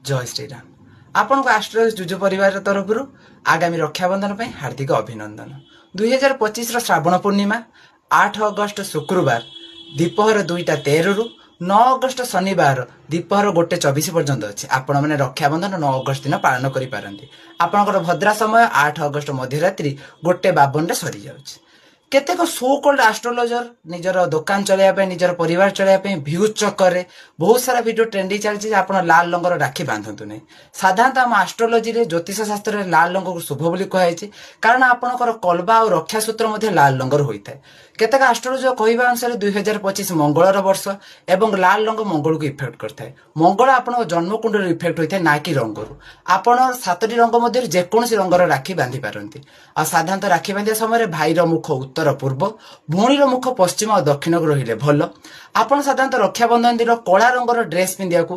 ଜୟ ଶ୍ରୀରାମ। ଆପଣଙ୍କ ଆଷ୍ଟ୍ରୋ ଜୁଜୁ ପରିବାର ତରଫରୁ ଆଗାମୀ ରକ୍ଷାବନ୍ଧନ ପାଇଁ ହାର୍ଦ୍ଦିକ ଅଭିନନ୍ଦନ। 2025ର ଶ୍ରାବଣ ପୂର୍ଣ୍ଣିମା 8 ଅଗଷ୍ଟ ଶୁକ୍ରବାର ଦ୍ୱିପହର 2:13ରୁ 9 ଅଗଷ୍ଟ ଶନିବାର ଦ୍ୱିପହର 1:24 ପର୍ଯ୍ୟନ୍ତ ଅଛି। ଆପଣମାନେ ରକ୍ଷାବନ୍ଧନ 9 ଅଗଷ୍ଟ ଦିନ ପାଳନ କରିପାରନ୍ତି। ଆପଣଙ୍କର ଭଦ୍ରା ସମୟ 8 ଅଗଷ୍ଟ ମଧ୍ୟରାତ୍ରି 1:52ରେ ସରିଯାଉଛି। କେତେକ ସୋ କଲ୍ଡ ଆଷ୍ଟ୍ରୋଲୋଜର ନିଜର ଦୋକାନ ଚଳାଇବା ପାଇଁ, ନିଜର ପରିବାର ଚଳାଇବା ପାଇଁ ଭ୍ୟୁଜ୍ ଚକ୍କରରେ ବହୁତ ସାରା ଭିଡ଼ିଓ ଟ୍ରେଣ୍ଡିଂ ଚାଲିଛି ଯେ ଆପଣ ଲାଲ ରଙ୍ଗର ରାକ୍ଷୀ ବାନ୍ଧନ୍ତୁ ନାହିଁ। ସାଧାରଣତଃ ଆମ ଆଷ୍ଟ୍ରୋଲୋଜିରେ, ଜ୍ୟୋତିଷ ଶାସ୍ତ୍ରରେ ଲାଲ ରଙ୍ଗକୁ ଶୁଭ ବୋଲି କୁହାଯାଇଛି, କାରଣ ଆପଣଙ୍କର କଲବା ଆଉ ରକ୍ଷା ସୂତ୍ର ମଧ୍ୟ ଲାଲ ରଙ୍ଗର ହୋଇଥାଏ। କେତେକ ଆଷ୍ଟ୍ରୋଲୋଜର କହିବା ଅନୁସାରେ 2025 ମଙ୍ଗଳର ବର୍ଷ ଏବଂ ଲାଲ ରଙ୍ଗ ମଙ୍ଗଳକୁ ଇଫେକ୍ଟ କରିଥାଏ। ମଙ୍ଗଳ ଆପଣଙ୍କ ଜନ୍ମକୁଣ୍ଡରୁ ଇଫେକ୍ଟ ହୋଇଥାଏ, ନା କି ରଙ୍ଗରୁ। ଆପଣ 7ଟି ରଙ୍ଗ ମଧ୍ୟରୁ ଯେକୌଣସି ରଙ୍ଗର ରାକ୍ଷୀ ବାନ୍ଧି ପାରନ୍ତି। ଆଉ ସାଧାରଣତଃ ରାକ୍ଷୀ ବାନ୍ଧିବା ସମୟରେ ଭାଇର ମୁଖ ଉତ୍ତର ପୂର୍ବ, ଭଉଣୀର ମୁଖ ପଶ୍ଚିମ ଆଉ ଦକ୍ଷିଣକୁ ରହିଲେ ଭଲ। ଆପଣ ସାଧାରଣତଃ ରକ୍ଷାବନ୍ଧନ ଦିନ କଳା ରଙ୍ଗର ଡ୍ରେସ୍ ପିନ୍ଧିବାକୁ